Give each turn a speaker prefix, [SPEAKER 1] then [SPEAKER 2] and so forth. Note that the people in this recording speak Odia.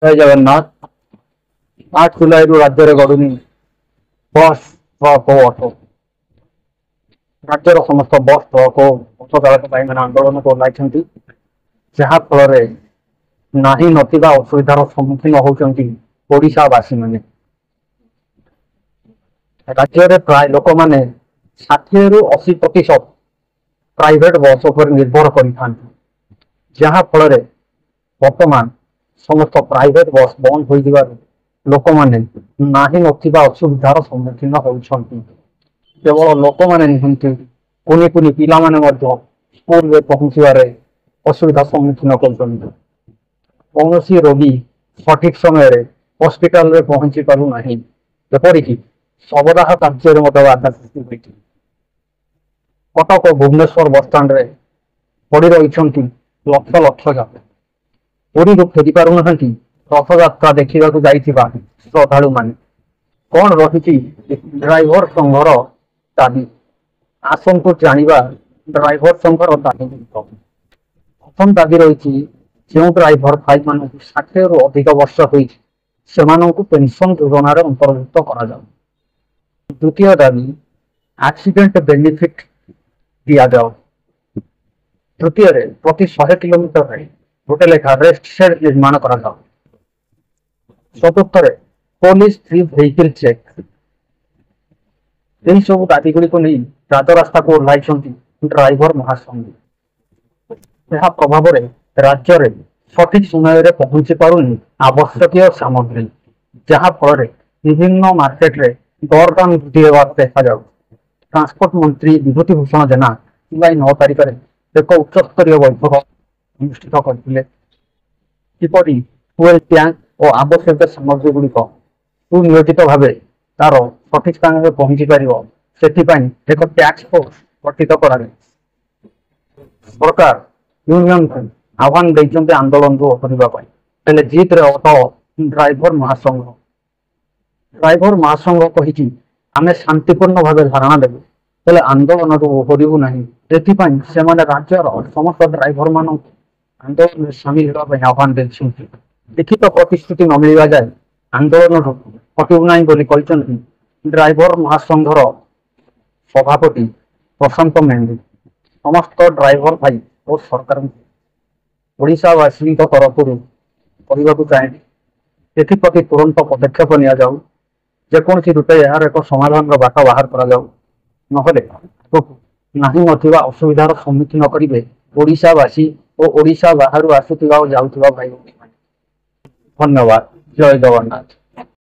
[SPEAKER 1] ଜୟ ଜଗନ୍ନାଥ। 8 ଜୁଲାଇରୁ ରାଜ୍ୟରେ ଗଡୁନି ବସ୍, ଟ୍ରକ୍ ଓ ଅଟୋ। ରାଜ୍ୟର ସମସ୍ତ ବସ୍, ଟ୍ରକ୍ ଓ ଅଟୋ ଚାଳକ ଭାଇମାନେ ଆନ୍ଦୋଳନକୁ ଓହ୍ଲାଇଛନ୍ତି, ଯାହା ଫଳରେ ନାହିଁ ନଥିବା ଅସୁବିଧାର ସମ୍ମୁଖୀନ ହେଉଛନ୍ତି ଓଡ଼ିଶାବାସୀମାନେ। ରାଜ୍ୟରେ ପ୍ରାୟ ଲୋକମାନେ 60ରୁ 80% ପ୍ରାଇଭେଟ ବସ୍ ଉପରେ ନିର୍ଭର କରିଥାନ୍ତି, ଯାହା ଫଳରେ ବର୍ତ୍ତମାନ ସମସ୍ତ ପ୍ରାଇଭେଟ ବସ୍ ବନ୍ଦ ହୋଇଯିବାରୁ ଲୋକମାନେ ନାହିଁ ନଥିବା ଅସୁବିଧାର ସମ୍ମୁଖୀନ ହେଉଛନ୍ତି। କେବଳ ଲୋକମାନେ ନୁହନ୍ତି, କୁନି କୁନି ପିଲାମାନେ ମଧ୍ୟ ସ୍କୁଲରେ ପହଞ୍ଚିବାରେ ଅସୁବିଧା ସମ୍ମୁଖୀନ କରୁଛନ୍ତି। କୌଣସି ରୋଗୀ ସଠିକ ସମୟରେ ହସ୍ପିଟାଲରେ ପହଞ୍ଚି ପାରୁନାହିଁ। ଏପରିକି ଶବଦାହ କାର୍ଯ୍ୟରେ ମଧ୍ୟ ବାଧା ସୃଷ୍ଟି ହୋଇଛି। କଟକ ଓ ଭୁବନେଶ୍ୱର ବସଷ୍ଟାଣ୍ଡରେ ପଡ଼ି ରହିଛନ୍ତି ଲକ୍ଷ ଲକ୍ଷ ଯାତ୍ରୀ। ପୁରୀରୁ ଫେରି ପାରୁନାହାନ୍ତି ରଥଯାତ୍ରା ଦେଖିବାକୁ ଯାଇଥିବା ଶ୍ରଦ୍ଧାଳୁମାନେ। କଣ ରହିଛି ଡ୍ରାଇଭର ସଂଘର ଦାବି? ଆସନ୍ତୁ ଜାଣିବା ଡ୍ରାଇଭର ସଂଘର ଦାବି ଗୁଡ଼ିକ। ପ୍ରଥମ ଦାବି ରହିଛି, ଯେଉଁ ଡ୍ରାଇଭର ଭାଇମାନଙ୍କୁ 60ରୁ ଅଧିକ ବର୍ଷ ହୋଇଛି, ସେମାନଙ୍କୁ ପେନସନ ଯୋଜନାରେ ଅନ୍ତର୍ଭୁକ୍ତ କରାଯାଉ। ଦ୍ୱିତୀୟ ଦାବି, ଆକ୍ସିଡେଣ୍ଟ ବେନିଫିଟ ଦିଆଯାଉ। ତୃତୀୟରେ, ପ୍ରତି 100 କିଲୋମିଟରରେ ଗୋଟେ ଲେଖା ରେଷ୍ଟ ସେଡ୍ ନିର୍ମାଣ କରାଯାଉ। ଚତୁର୍ଥରେ, ପୋଲିସ ଫ୍ରି ଭେହିକିଲ ଚେକ୍। ଏହି ସବୁ ଦାବି ଗୁଡ଼ିକୁ ନେଇ ରାଜରାସ୍ତାକୁ ଓହ୍ଲାଇଛନ୍ତି ଡ୍ରାଇଭର ମହାସଂଘ। ଏହା ପ୍ରଭାବରେ ରାଜ୍ୟରେ ସଠିକ ସମୟରେ ପହଞ୍ଚି ପାରୁନି ଆବଶ୍ୟକୀୟ ସାମଗ୍ରୀ, ଯାହା ଫଳରେ ବିଭିନ୍ନ ମାର୍କେଟରେ ଦରଦାମ ବୃଦ୍ଧି ହେବାର ଦେଖାଯାଉଛି। ଟ୍ରାନ୍ସପୋର୍ଟ ମନ୍ତ୍ରୀ ବିଭୂତି ଭୂଷଣ ଜେନା ଜୁଲାଇ 9 ତାରିଖରେ ଏକ ଉଚ୍ଚସ୍ତରୀୟ ବୈଠକ ଅନୁଷ୍ଠିତ କରିଥିଲେ। କିପରି ଫୁଏଲ ଟ୍ୟାଙ୍କ ଓ ଆବଶ୍ୟକ ସାମଗ୍ରୀ ଗୁଡ଼ିକ ସୁନିୟୋଜିତ ଭାବେ ତାର ସଠିକ ସ୍ଥାନରେ ପହଞ୍ଚି ପାରିବ, ସେଥିପାଇଁ ଏକ ଟାସ୍କ ଫୋର୍ସ ଗଠିତ କରାଯାଇଛି। ସରକାର ୟୁନିୟନକୁ ଆହ୍ୱାନ ଦେଇଛନ୍ତି ଆନ୍ଦୋଳନରୁ ଓହରିବା ପାଇଁ, ହେଲେ ଜିଦରେ ଅଟଳ ଡ୍ରାଇଭର ମହାସଂଘ। ଡ୍ରାଇଭର ମହାସଂଘ କହିଛି, ଆମେ ଶାନ୍ତିପୂର୍ଣ୍ଣ ଭାବେ ଧାରଣା ଦେବୁ, ହେଲେ ଆନ୍ଦୋଳନରୁ ଓହରିବୁ ନାହିଁ। ଏଥିପାଇଁ ସେମାନେ ରାଜ୍ୟର ସମସ୍ତ ଡ୍ରାଇଭର ମାନଙ୍କୁ ଆନ୍ଦୋଳନରେ ସାମିଲ ହେବା ପାଇଁ ଆହ୍ୱାନ ଦେଇଛନ୍ତି। ଲିଖିତ ପ୍ରତିଶ୍ରୁତି ନ ମିଳିବା ଯାଏ ଆନ୍ଦୋଳନରୁ ହଟିବୁ ନାହିଁ ବୋଲି କହିଛନ୍ତି ଡ୍ରାଇଭର ମହାସଂଘର ସଭାପତି ପ୍ରଶାନ୍ତ ମେଣ୍ଡି। ସମସ୍ତ ଡ୍ରାଇଭର ଭାଇ ଓ ସରକାରଙ୍କୁ ଓଡ଼ିଶାବାସୀଙ୍କ ତରଫରୁ କହିବାକୁ ଚାହେଁ, ଏଥିପ୍ରତି ତୁରନ୍ତ ପଦକ୍ଷେପ ନିଆଯାଉ। ଯେକୌଣସି ରୂପେ ଏହାର ଏକ ସମାଧାନର ବାଟ ବାହାର କରାଯାଉ, ନହେଲେ ଆଗକୁ ନାହିଁ ନଥିବା ଅସୁବିଧାର ସମ୍ମୁଖୀନ କରିବେ ଓଡ଼ିଶାବାସୀ ଓ ଓଡ଼ିଶା ବାହାରୁ ଆସୁଥିବା ଓ ଯାଉଥିବା ଭାଇ ଭଉଣୀମାନେ। ଧନ୍ୟବାଦ। ଜୟ ଜଗନ୍ନାଥ।